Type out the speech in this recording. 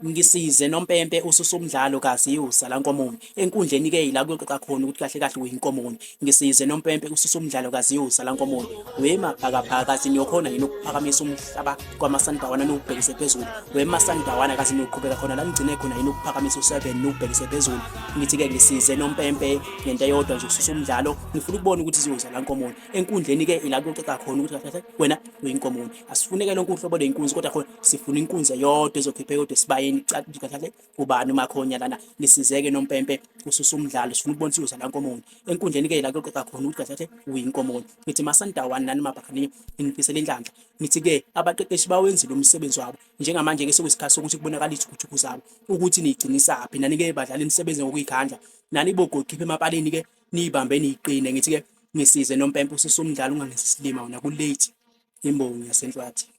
Ngisize nompempe ususe umdlalo kazi uzala nkomoni. Enkundleni-ke yila kuyoxoxa khona ukuthi kahle kahle uyinkomoni. Ngisize nompempe ususe umdlalo kazi uzala nkomoni. Wemabhakabhaka kazi niyokhona yini ukuphakamisa umhlaba kwamasandawana niwubhekise phezulu. Wemasandawana kazi niyoqhubeka khona la nigcine khona yini ukuphakamisa u-7 niwubhekise phezulu. Ngithi-ke ngisize nompempe ngento eyodwa nje ususa umdlalo. Ngifuna ukubona ukuthi ziyozala nkomoni. Enkundleni-ke ila kuyoxoxa khona ukuthi kahle kahle wena uyinkomoni. Asifuneke lonke uhlobo lwenkunzi kodwa khona sifuna inkunzi eyodwa ezokhipha eyodwa esibayeni cathi kahle ubani umakhonya lana nisizeke nompempe ususa umdlalo sifuna ukubona ukuthi uzala nkomoni enkundleni ke la kuyoxoxa khona ukuthi kahle kahle uyinkomoni. Ngithi masandawana nani mabhakhani nginifisela inhlanhla. Ngithi ke abaqeqeshi bawenzile umsebenzi wabo njengamanje ke sekuyisikhathi sokuthi kubonakala izithukuthuku zabo ukuthi niyigcinisaphi nani ke badlali nisebenze ngokuyikhandla nani bogokhipha emapalini ke niyibambe niyiqine. Ngithi ke ngisize nompempe ususa umdlalo ungangenzi isilima wena ku late imbongi yasenhlwathi.